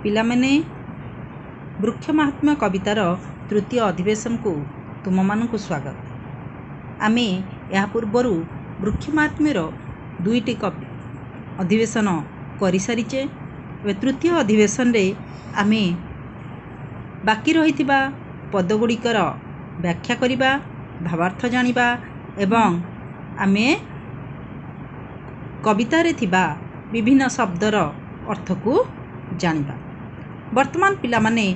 ପିଲାମାନେ, ବୃକ୍ଷ ମାହାତ୍ମ୍ୟ କବିତାର ତୃତୀୟ ଅଧିବେଶନକୁ ତୁମମାନଙ୍କୁ ସ୍ୱାଗତ। ଆମେ ଏହା ପୂର୍ବରୁ ବୃକ୍ଷ ମାହାତ୍ମ୍ୟର ଦୁଇଟି କବି ଅଧିବେଶନ କରିସାରିଛେ। ଏବେ ତୃତୀୟ ଅଧିବେଶନରେ ଆମେ ବାକି ରହିଥିବା ପଦଗୁଡ଼ିକର ବ୍ୟାଖ୍ୟା କରିବା, ଭାବାର୍ଥ ଜାଣିବା ଏବଂ ଆମେ କବିତାରେ ଥିବା ବିଭିନ୍ନ ଶବ୍ଦର ଅର୍ଥକୁ ଜାଣିବା। ବର୍ତ୍ତମାନ ପିଲାମାନେ,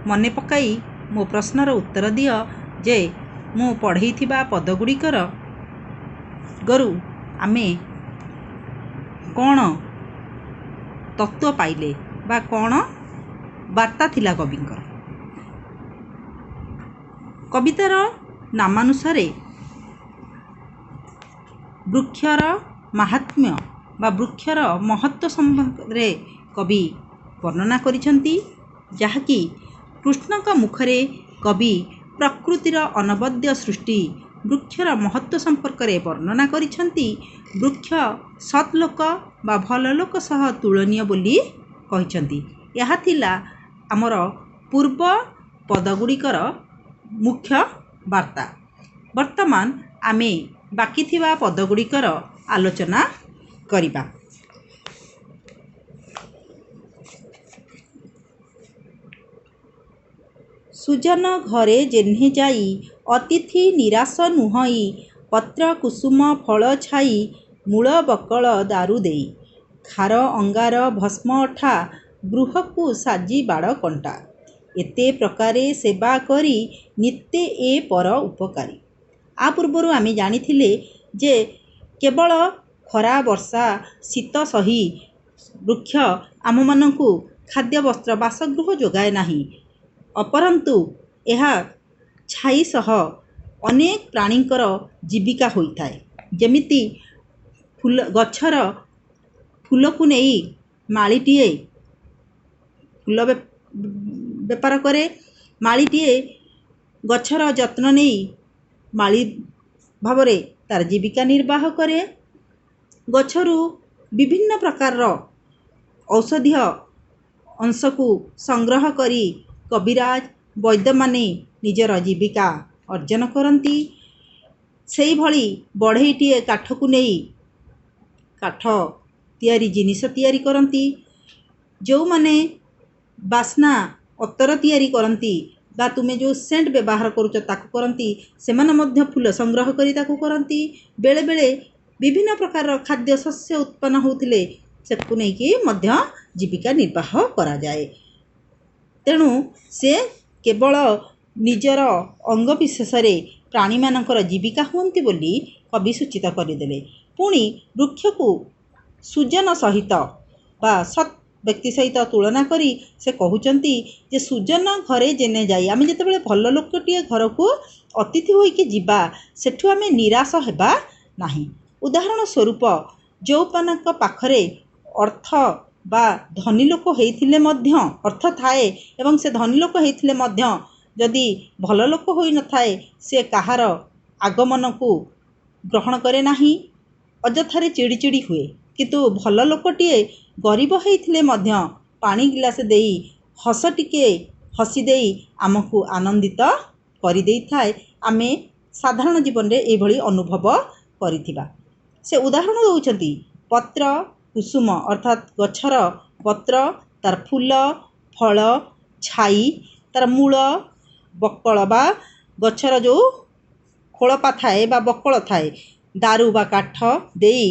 ମନେ ପକାଇ ମୋ ପ୍ରଶ୍ନର ଉତ୍ତର ଦିଅ ଯେ ମୁଁ ପଢ଼େଇଥିବା ପଦଗୁଡ଼ିକର ଗରୁ ଆମେ କ'ଣ ତତ୍ତ୍ୱ ପାଇଲେ ବା କ'ଣ ବାର୍ତ୍ତା ଥିଲା କବିଙ୍କର। କବିତାର ନାମାନୁସାରେ ବୃକ୍ଷର ମାହାତ୍ମ୍ୟ ବା ବୃକ୍ଷର ମହତ୍ତ୍ୱ ସମ୍ବନ୍ଧରେ କବି ବର୍ଣ୍ଣନା କରିଛନ୍ତି, ଯାହାକି କୃଷ୍ଣଙ୍କ ମୁଖରେ କବି ପ୍ରକୃତିର ଅନବଦ୍ୟ ସୃଷ୍ଟି ବୃକ୍ଷର ମହତ୍ତ୍ୱ ସମ୍ପର୍କରେ ବର୍ଣ୍ଣନା କରିଛନ୍ତି। ବୃକ୍ଷ ସତ୍ ଲୋକ ବା ଭଲ ଲୋକ ସହ ତୁଳନୀୟ ବୋଲି କହିଛନ୍ତି। ଏହା ଥିଲା ଆମର ପୂର୍ବ ପଦଗୁଡ଼ିକର ମୁଖ୍ୟ ବାର୍ତ୍ତା। ବର୍ତ୍ତମାନ ଆମେ ବାକି ଥିବା ପଦଗୁଡ଼ିକର ଆଲୋଚନା କରିବା। ସୁଜନ ଘରେ ଯେହ୍ନେ ଯାଇ ଅତିଥି ନିରାଶ ନୁହଇ, ପତ୍ର କୁସୁମ ଫଳ ଛାଇ ମୂଳ ବକଳ ଦାରୁ ଦେଇ, ଖାର ଅଙ୍ଗାର ଭସ୍ମ ଅଠା ଗୃହକୁ ସାଜି ବାଡ଼ କଣ୍ଟା, ଏତେ ପ୍ରକାରେ ସେବା କରି ନିତ୍ୟେ ଏ ପର ଉପକାରୀ। ଆ ପୂର୍ବରୁ ଆମେ ଜାଣିଥିଲେ ଯେ କେବଳ ଖରା, ବର୍ଷା, ଶୀତ ସହି ବୃକ୍ଷ ଆମମାନଙ୍କୁ ଖାଦ୍ୟ, ବସ୍ତ୍ର, ବାସଗୃହ ଯୋଗାଏ ନାହିଁ, ଅପରନ୍ତୁ ଏହା ଛାଇ ସହ ଅନେକ ପ୍ରାଣୀଙ୍କର ଜୀବିକା ହୋଇଥାଏ। ଯେମିତି ଫୁଲ ଗଛର ଫୁଲକୁ ନେଇ ମାଳିଟିଏ ଫୁଲ ବେପାର କରେ, ମାଳିଟିଏ ଗଛର ଯତ୍ନ ନେଇ ମାଳି ଭାବରେ ତାର ଜୀବିକା ନିର୍ବାହ କରେ। ଗଛରୁ ବିଭିନ୍ନ ପ୍ରକାରର ଔଷଧୀୟ ଅଂଶକୁ ସଂଗ୍ରହ କରି କବିରାଜ ବୈଦ୍ୟମାନେ ନିଜର ଜୀବିକା ଅର୍ଜନ କରନ୍ତି। ସେଇଭଳି ବଢ଼େଇଟିଏ କାଠକୁ ନେଇ କାଠ ତିଆରି ଜିନିଷ ତିଆରି କରନ୍ତି। ଯେଉଁମାନେ ବାସ୍ନା ଅତର ତିଆରି କରନ୍ତି ବା ତୁମେ ଯେଉଁ ସେଣ୍ଟ ବ୍ୟବହାର କରୁଛ ତାକୁ କରନ୍ତି, ସେମାନେ ମଧ୍ୟ ଫୁଲ ସଂଗ୍ରହ କରି ତାକୁ କରନ୍ତି। ବେଳେବେଳେ ବିଭିନ୍ନ ପ୍ରକାରର ଖାଦ୍ୟ ଶସ୍ୟ ଉତ୍ପନ୍ନ ହେଉଥିଲେ ସେକୁ ନେଇକି ମଧ୍ୟ ଜୀବିକା ନିର୍ବାହ କରାଯାଏ। ତେଣୁ ସେ କେବଳ ନିଜର ଅଙ୍ଗ ବିଶେଷରେ ପ୍ରାଣୀମାନଙ୍କର ଜୀବିକା ହୁଅନ୍ତି ବୋଲି କବି ସୂଚିତ କରିଦେଲେ। ପୁଣି ବୃକ୍ଷକୁ ସୁଜନ ସହିତ ବା ସତ୍ ବ୍ୟକ୍ତି ସହିତ ତୁଳନା କରି ସେ କହୁଛନ୍ତି ଯେ ସୁଜନ ଘରେ ଯେନେ ଯାଇ, ଆମେ ଯେତେବେଳେ ଭଲ ଲୋକଟିଏ ଘରକୁ ଅତିଥି ହୋଇକି ଯିବା, ସେଠୁ ଆମେ ନିରାଶ ହେବା ନାହିଁ। ଉଦାହରଣ ସ୍ୱରୂପ, ଯେଉଁମାନଙ୍କ ପାଖରେ ଅର୍ଥ ବା ଧନୀ ଲୋକ ହେଇଥିଲେ ମଧ୍ୟ ଅର୍ଥ ଥାଏ ଏବଂ ସେ ଧନୀ ଲୋକ ହେଇଥିଲେ ମଧ୍ୟ ଯଦି ଭଲ ଲୋକ ହୋଇନଥାଏ, ସେ କାହାର ଆଗମନକୁ ଗ୍ରହଣ କରେ ନାହିଁ, ଅଯଥାରେ ଚିଡ଼ି ଚିଡ଼ି ହୁଏ। କିନ୍ତୁ ଭଲ ଲୋକଟିଏ ଗରିବ ହେଇଥିଲେ ମଧ୍ୟ ପାଣି ଗିଲାସ ଦେଇ, ହସ ଟିକେ ହସି ଦେଇ ଆମକୁ ଆନନ୍ଦିତ କରିଦେଇଥାଏ। ଆମେ ସାଧାରଣ ଜୀବନରେ ଏଇଭଳି ଅନୁଭବ କରିଥିବା। ସେ ଉଦାହରଣ ଦେଉଛନ୍ତି ପତ୍ର କୁସୁମ, ଅର୍ଥାତ୍ ଗଛର ପତ୍ର, ତାର ଫୁଲ, ଫଳ, ଛାଇ, ତାର ମୂଳ, ବକଳ ବା ଗଛର ଯେଉଁ ଖୋଳପା ଥାଏ ବା ବକଳ ଥାଏ, ଦାରୁ ବା କାଠ ଦେଇ,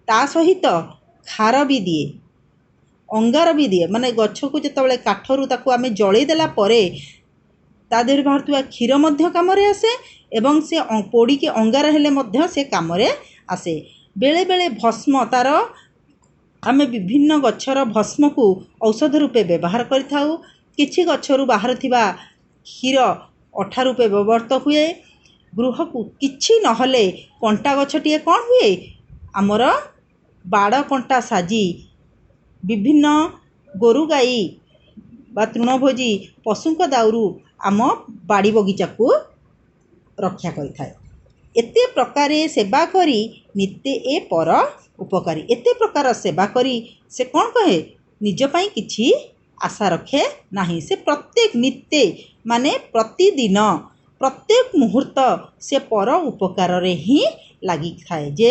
ତା ସହିତ ଖାର ବି ଦିଏ, ଅଙ୍ଗାର ବି ଦିଏ। ମାନେ ଗଛକୁ ଯେତେବେଳେ କାଠରୁ ତାକୁ ଆମେ ଜଳେଇ ଦେଲା ପରେ ତା ଦେହରୁ ବାହାରୁଥିବା କ୍ଷୀର ମଧ୍ୟ କାମରେ ଆସେ ଏବଂ ସେ ପୋଡ଼ିକି ଅଙ୍ଗାର ହେଲେ ମଧ୍ୟ ସେ କାମରେ ଆସେ। ବେଳେବେଳେ ଭସ୍ମ ତାର, ଆମେ ବିଭିନ୍ନ ଗଛର ଭସ୍ମକୁ ଔଷଧ ରୂପେ ବ୍ୟବହାର କରିଥାଉ। କିଛି ଗଛରୁ ବାହାରୁଥିବା କ୍ଷୀର ଅଠା ରୂପେ ବ୍ୟବହୃତ ହୁଏ। ଗୃହକୁ କିଛି ନହେଲେ କଣ୍ଟା ଗଛଟିଏ କ'ଣ ହୁଏ? ଆମର ବାଡ଼ କଣ୍ଟା ସାଜି ବିଭିନ୍ନ ଗୋରୁ ଗାଈ ବା ତୃଣଭୋଜୀ ପଶୁଙ୍କ ଦାଉରୁ ଆମ ବାଡ଼ି ବଗିଚାକୁ ରକ୍ଷା କରିଥାଏ। ଏତେ ପ୍ରକାରେ ସେବା କରି ନିତେ ଏ ପର ଉପକାରୀ। ଏତେ ପ୍ରକାର ସେବା କରି ସେ କ'ଣ କହେ? ନିଜ ପାଇଁ କିଛି ଆଶା ରଖେ ନାହିଁ। ସେ ପ୍ରତ୍ୟେକ ନିତ୍ୟେ ମାନେ ପ୍ରତିଦିନ ପ୍ରତ୍ୟେକ ମୁହୂର୍ତ୍ତ ସେ ପର ଉପକାରରେ ହିଁ ଲାଗିଥାଏ। ଯେ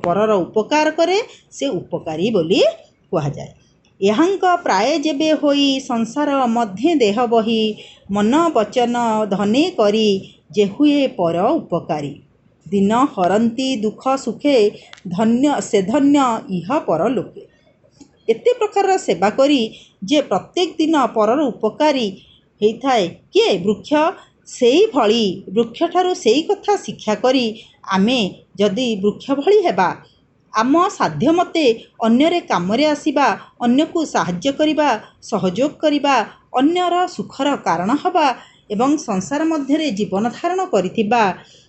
ପରର ଉପକାର କରେ, ସେ ଉପକାରୀ ବୋଲି କୁହାଯାଏ। ଏହାଙ୍କ ପ୍ରାୟ ଯେବେ ହୋଇ ସଂସାର ମଧ୍ୟେ ଦେହ ବହି, ମନ ବଚନ ଧନେ କରି ଯେ ହୁଏ ପର ଉପକାରୀ, ଦିନ ହରନ୍ତି ଦୁଃଖ ସୁଖେ ଧନ୍ୟ ସେ ଧନ୍ୟ ଇହ ପରଲୋକେ। ଏତେ ପ୍ରକାରର ସେବା କରି ଯେ ପ୍ରତ୍ୟେକ ଦିନ ପରର ଉପକାରୀ ହେଇଥାଏ କିଏ? ବୃକ୍ଷ। ସେଇଭଳି ବୃକ୍ଷଠାରୁ ସେଇ କଥା ଶିକ୍ଷା କରି ଆମେ ଯଦି ବୃକ୍ଷ ଭଳି ହେବା, ଆମ ସାଧ୍ୟ ମତେ ଅନ୍ୟରେ କାମରେ ଆସିବା, ଅନ୍ୟକୁ ସାହାଯ୍ୟ କରିବା, ସହଯୋଗ କରିବା, ଅନ୍ୟର ସୁଖର କାରଣ ହେବା ଏବଂ ସଂସାର ମଧ୍ୟରେ ଜୀବନ ଧାରଣ କରିଥିବା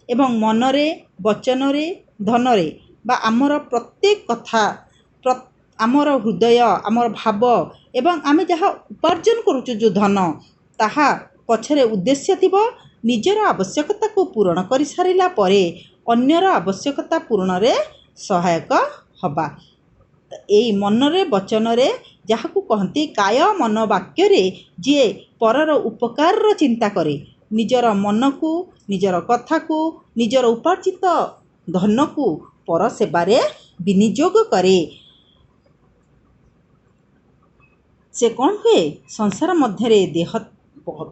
ଏବଂ ମନରେ ବଚନରେ ଧନରେ ବା ଆମର ପ୍ରତ୍ୟେକ କଥା, ଆମର ହୃଦୟ, ଆମର ଭାବ ଏବଂ ଆମେ ଯାହା ଉପାର୍ଜନ କରୁଛୁ ଯେଉଁ ଧନ, ତାହା ପଛରେ ଉଦ୍ଦେଶ୍ୟ ଥିବ ନିଜର ଆବଶ୍ୟକତାକୁ ପୂରଣ କରିସାରିଲା ପରେ ଅନ୍ୟର ଆବଶ୍ୟକତା ପୂରଣରେ ସହାୟକ ହେବା। ଏଇ ମନରେ ବଚନରେ ଯାହାକୁ କହନ୍ତି କାୟ ମନ ବାକ୍ୟରେ ଯିଏ ପରର ଉପକାରର ଚିନ୍ତା କରେ, ନିଜର ମନକୁ, ନିଜର କଥାକୁ, ନିଜର ଉପାର୍ଜିତ ଧନକୁ ପର ସେବାରେ ବିନିଯୋଗ କରେ, ସେ କ'ଣ ହୁଏ? ସଂସାର ମଧ୍ୟରେ ଦେହ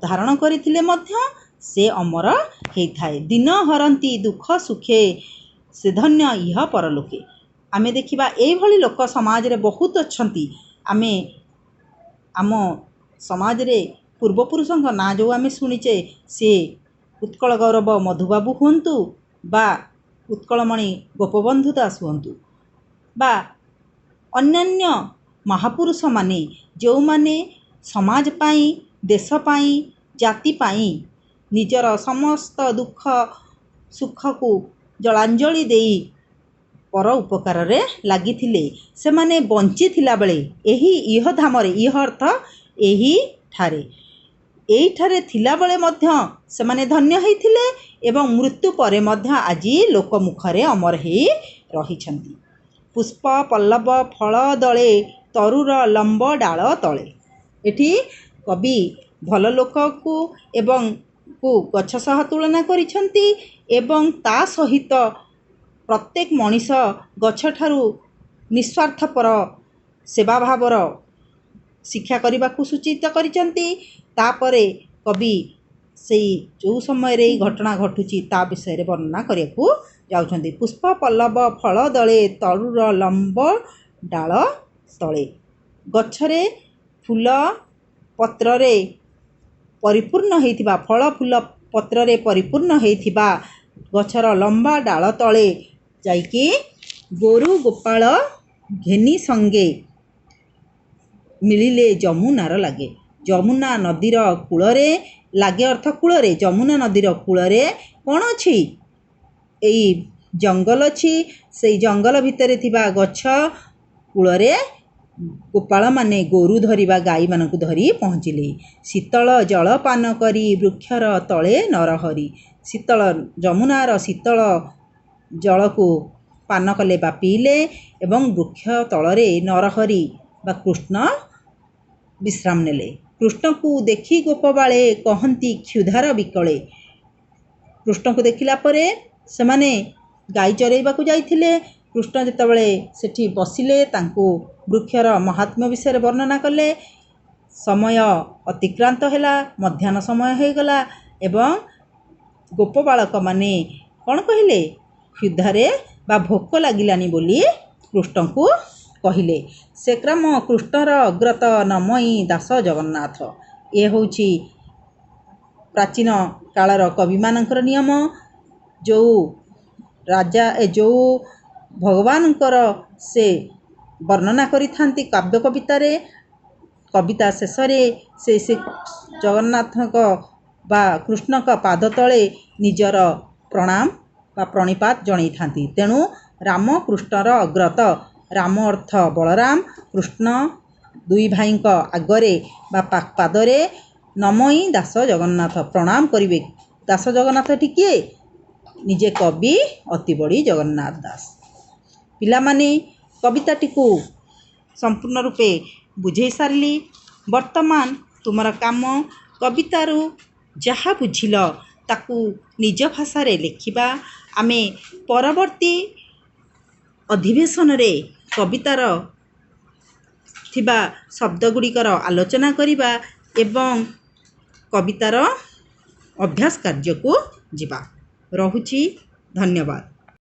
ଧାରଣ କରିଥିଲେ ମଧ୍ୟ ସେ ଅମର ହେଇଥାଏ। ଦିନ ହରନ୍ତି ଦୁଃଖ ସୁଖେ ସେ ଧନ୍ୟ ଇହ ପରଲୋକେ। ଆମେ ଦେଖିବା ଏଇଭଳି ଲୋକ ସମାଜରେ ବହୁତ ଅଛନ୍ତି। ଆମେ ଆମ ସମାଜରେ ପୂର୍ବପୁରୁଷଙ୍କ ନାଁ ଯେଉଁ ଆମେ ଶୁଣିଛେ, ସେ ଉତ୍କଳ ଗୌରବ ମଧୁବାବୁ ହୁଅନ୍ତୁ ବା ଉତ୍କଳମଣି ଗୋପବନ୍ଧୁ ଦାସ ହୁଅନ୍ତୁ ବା ଅନ୍ୟାନ୍ୟ ମହାପୁରୁଷମାନେ, ଯେଉଁମାନେ ସମାଜ ପାଇଁ, ଦେଶ ପାଇଁ, ଜାତି ପାଇଁ ନିଜର ସମସ୍ତ ଦୁଃଖ ସୁଖକୁ ଜଳାଞ୍ଜଳି ଦେଇ ପର ଉପକାରରେ ଲାଗିଥିଲେ, ସେମାନେ ବଞ୍ଚିଥିଲା ବେଳେ ଏହି ଇହଧାମରେ, ଇହ ଅର୍ଥ ଏହିଠାରେ, ଏଇଠାରେ ଥିଲାବେଳେ ମଧ୍ୟ ସେମାନେ ଧନ୍ୟ ହେଇଥିଲେ ଏବଂ ମୃତ୍ୟୁ ପରେ ମଧ୍ୟ ଆଜି ଲୋକମୁଖରେ ଅମର ହେଇ ରହିଛନ୍ତି। ପୁଷ୍ପ ପଲ୍ଲବ ଫଳ ଦଳେ ତରୁର ଲମ୍ବ ଡାଳ ତଳେ। ଏଠି କବି ଭଲ ଲୋକକୁ ଏବଂ କୁ ଗଛ ସହ ତୁଳନା କରିଛନ୍ତି ଏବଂ ତା ସହିତ ପ୍ରତ୍ୟେକ ମଣିଷ ଗଛଠାରୁ ନିସ୍ୱାର୍ଥପର ସେବାଭାବର ଶିକ୍ଷା କରିବାକୁ ସୂଚିତ କରିଛନ୍ତି। ତାପରେ କବି ସେଇ ଯେଉଁ ସମୟରେ ଏଇ ଘଟଣା ଘଟୁଛି ତା ବିଷୟରେ ବର୍ଣ୍ଣନା କରିବାକୁ ଯାଉଛନ୍ତି। ପୁଷ୍ପ ପଲ୍ଲବ ଫଳ ଦଳେ ତରୁର ଲମ୍ବ ଡାଳ ତଳେ। ଗଛରେ ଫୁଲ ପତ୍ରରେ ପରିପୂର୍ଣ୍ଣ ହେଇଥିବା, ଫଳ ଫୁଲ ପତ୍ରରେ ପରିପୂର୍ଣ୍ଣ ହେଇଥିବା ଗଛର ଲମ୍ବା ଡାଳ ତଳେ ଯାଇକି ଗୋରୁ ଗୋପାଳ ଘେନି ସଙ୍ଗେ ମିଳିଲେ ଯମୁନାର ଲାଗେ। ଯମୁନା ନଦୀର କୂଳରେ, ଲାଗେ ଅର୍ଥ କୂଳରେ, ଯମୁନା ନଦୀର କୂଳରେ କ'ଣ ଅଛି? ଏଇ ଜଙ୍ଗଲ ଅଛି। ସେଇ ଜଙ୍ଗଲ ଭିତରେ ଥିବା ଗଛ କୂଳରେ ଗୋପାଳମାନେ ଗୋରୁ ଧରି ବା ଗାଈମାନଙ୍କୁ ଧରି ପହଞ୍ଚିଲେ। ଶୀତଳ ଜଳପାନ କରି ବୃକ୍ଷର ତଳେ ନରହରି। ଶୀତଳ ଯମୁନାର ଶୀତଳ ଜଳକୁ ପାନ କଲେ ବା ପିଇଲେ ଏବଂ ବୃକ୍ଷ ତଳରେ ନରହରି ବା କୃଷ୍ଣ ବିଶ୍ରାମ ନେଲେ। କୃଷ୍ଣକୁ ଦେଖି ଗୋପବାଳେ କହନ୍ତି କ୍ଷୁଧାର ବିକଳେ। କୃଷ୍ଣକୁ ଦେଖିଲା ପରେ, ସେମାନେ ଗାଈ ଚରେଇବାକୁ ଯାଇଥିଲେ, କୃଷ୍ଣ ଯେତେବେଳେ ସେଠି ବସିଲେ ତାଙ୍କୁ ବୃକ୍ଷର ମହାତ୍ମ୍ୟ ବିଷୟରେ ବର୍ଣ୍ଣନା କଲେ। ସମୟ ଅତିକ୍ରାନ୍ତ ହେଲା, ମଧ୍ୟାହ୍ନ ସମୟ ହୋଇଗଲା ଏବଂ ଗୋପ ବାଳକମାନେ କ'ଣ କହିଲେ? କ୍ଷୁଧାରେ ବା ଭୋକ ଲାଗିଲାଣି ବୋଲି କୃଷ୍ଣଙ୍କୁ କହିଲେ। ସେ କ୍ରମ କୃଷ୍ଣର ଅଗ୍ରତ ନମଇ ଦାସ ଜଗନ୍ନାଥ। ଏ ହେଉଛି ପ୍ରାଚୀନ କାଳର କବିମାନଙ୍କର ନିୟମ। ଯେଉଁ ରାଜା ଯେଉଁ ଭଗବାନଙ୍କର ସେ ବର୍ଣ୍ଣନା କରିଥାନ୍ତି କାବ୍ୟ କବିତାରେ, କବିତା ଶେଷରେ ସେ ସେ ଜଗନ୍ନାଥଙ୍କ ବା କୃଷ୍ଣଙ୍କ ପାଦ ତଳେ ନିଜର ପ୍ରଣାମ ବା ପ୍ରଣିପାତ ଜଣେଇଥାନ୍ତି। ତେଣୁ ରାମ କୃଷ୍ଣର ଅଗ୍ରତ, ରାମ ଅର୍ଥ ବଳରାମ, କୃଷ୍ଣ ଦୁଇ ଭାଇଙ୍କ ଆଗରେ ବା ପାଦରେ ନମଇ ଦାସ ଜଗନ୍ନାଥ, ପ୍ରଣାମ କରିବେ। ଦାସ ଜଗନ୍ନାଥ ଏଠି କିଏ? ନିଜେ କବି ଅତିବଡ଼ି ଜଗନ୍ନାଥ ଦାସ। ପିଲାମାନେ, କବିତାଟିକୁ ସମ୍ପୂର୍ଣ୍ଣ ରୂପେ ବୁଝେଇ ସାରିଲି। ବର୍ତ୍ତମାନ ତୁମର କାମ କବିତାରୁ ଯାହା ବୁଝିଲ, ତାକୁ ନିଜ ଭାଷାରେ ଲେଖିବା। ଆମେ ପରବର୍ତ୍ତୀ ଅଧିବେଶନରେ କବିତାର ଥିବା ଶବ୍ଦ ଗୁଡ଼ିକର ଆଲୋଚନା କରିବା ଏବଂ କବିତାର ଅଭ୍ୟାସ କାର୍ଯ୍ୟକୁ ଯିବା। ରହୁଛି, ଧନ୍ୟବାଦ।